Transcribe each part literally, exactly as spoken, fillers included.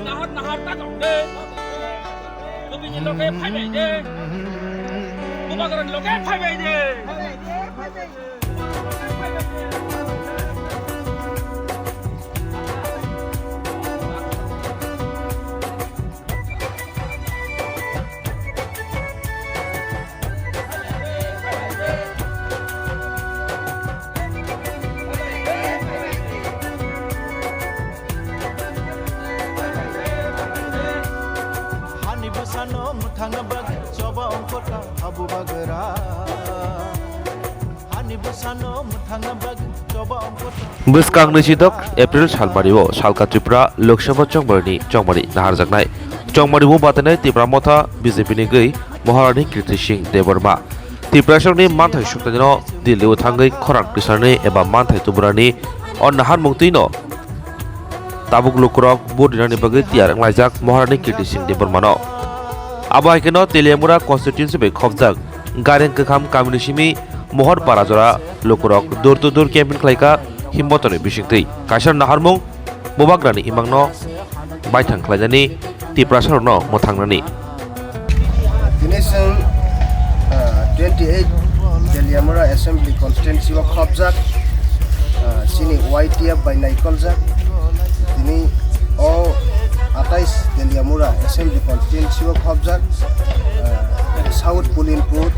Nahar nahar ta kok de. Kobini loge phai bai de. Bubagrani loge phai bai de. Hani bwsano mwthangna bagwi choba ongkota abu bagra. Hani bwsano mwthangna bagwi choba ongkota. Bwskang ni sidok April salmari o Salka Tripura Lok Sabha chongmari ni chongmari naharjaknai. Chongmari o batanai Tipra Motha B J P ni gwi Maharani Kirti Singh Debbarma. Tiprasarokni manthai suktanino Delhi o thangwi khorang twisarni eba manthai tuburani o naharmung twino tabuk lukurok vote rinani bagwi tiyar wnglaijak Maharani Kirti Singh Debbarmano. Abo hai kheno Teliamura constituency bai khopjak Gaireng Kwkham kamini simi Mohor Parajora lukurok door to door campaign khlaikha Himmotorni bisingtwi. Kaisa naharmung Bubagrani imangno baithang khlainani Tiprasarokno mwthangnani. Tini chwng, ah, twenty eight Teliamura Assembly Constituency o khopjak, ah, chini Y T F bai naikoljak. Tini o atais Teliamura Assembly Constituency o khopjak, ah, South Pulinpur,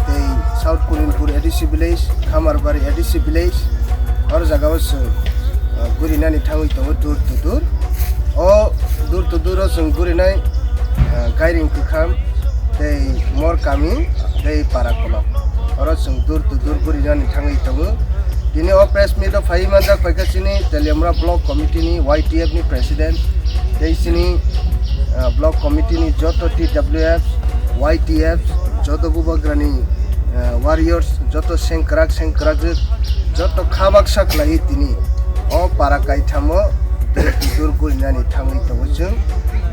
tei South Pulinpur A D C Village, Khamarbari A D C Village, oro jaga o chwng, ah, gurinani thangwi tongo door to door. O door to door o chwng gurinai, ah, Gairing Kwkham tei Mor Kami tei Para Kolok. Oro chwng door to door gurinani thangwi tongo. Tini o press meet o phaiwi manjak paikha chini Teliamura Block Committee ni Y T F ni President tei chini, ah, Block Committee ni joto T W F, Y T F, joto Bubagrani, ah, warriors, joto sengkrak sengkrakjwk, joto kha baksa khlaiwi tini o para kaithamo door to door gurinani thangwi tongo chwng.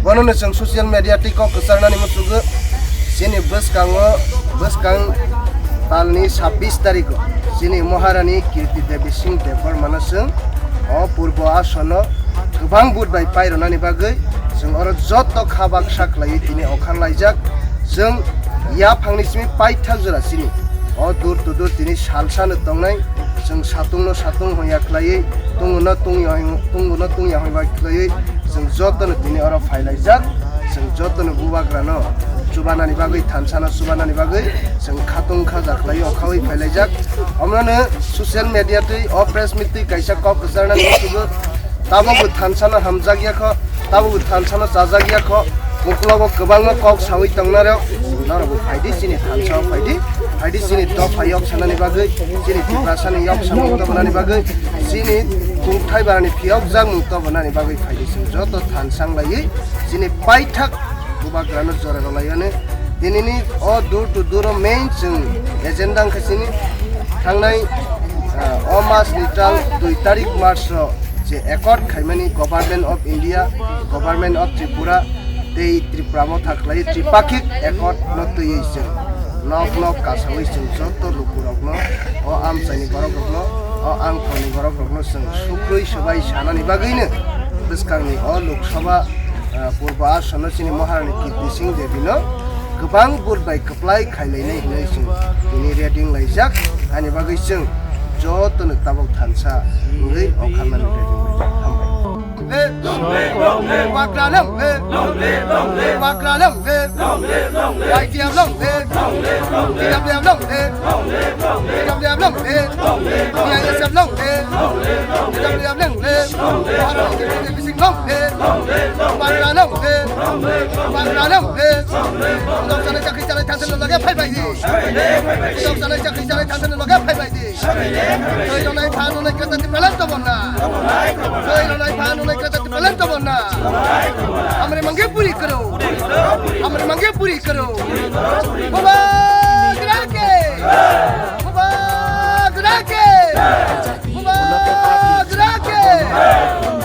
Bonono chwng social media tei kok kwcharnani muchungo chini bwskango, bwskang talni sabbish tarikh o chini Maharani Kirti Devi Singh Debbarmano chwng o purbo asono kwbang vote bai pairwnani bagwi chwng oro joto kha baksa khlaiwi tini okhan laijak. Chwng yaphangni simi paithak jora chini o door to door tini salsano tongnai. Chwng satungno satung hwnya khlaiwi, tungno tungya hwng-, tungno tungya hwngya khlaiwi chwng jotono tini oro phailaijak. Chwng jotono Bubagrano chubanani bagwi, thansano chubanani bagwi chwng khatung khaja khlaiwi okhawi phailaijak. Omono social media twi o press meet twi kaisa kok kwcharnani muchungo. Tabukbo thansano hamjakya kho, tabukbo thansano chajakya kho, uklogo kwbangma kok sawi tongnarok, norokbo phaidi chini thansao phaidi, phaidi chini dopha yok sanani bagwi, chini Tiprasani yok samung tobonani bagwi, chini kungthai barani phiyokjakmung tobonani bagwi phaidi chwng joto thansa wnglawi chini paithak Bubagrano jora rwlaiyano. Tinini o door to door o main chwng agenda wngkha chini thangnai, ah, o mas ni tal dui tarik March o je accord khaimani Government of India, Government of Tripura tei Tripura Motha khlai tripakhik accord no twiwi chwng nok nok kasawi chwng joto lukurokno, o amchaini borokrokno, o angkhorni borokrokno chwng sukrwi swbai sanani bagwino bwskangni o Lok Sabha, ah, purbo asono chini Maharani Kirti Singh Debino kwbang vote bai kwplai khailainai hinwi chwng tini ready wnglaijak. Ani bagwi chwng jotono tabuk thansa wngwi o khamani ready wnglaijak. Hambai. Bubagra long live! Bubagra long live! Y T F long live! T W F long live! T W F long live! T I S F long live! T W F long live! Bubagra long live! Bubagra long live! Bubagra long live! Thansa ni loge phai bai di. Thansa ni loge phai bai di. Twi rwnai phan rwnai kwchak Tipraland tobona. Twi rwnai phan rwnai kwchak Tipraland tobona. Amri mange puri karo. Amri mange puri karo. Baba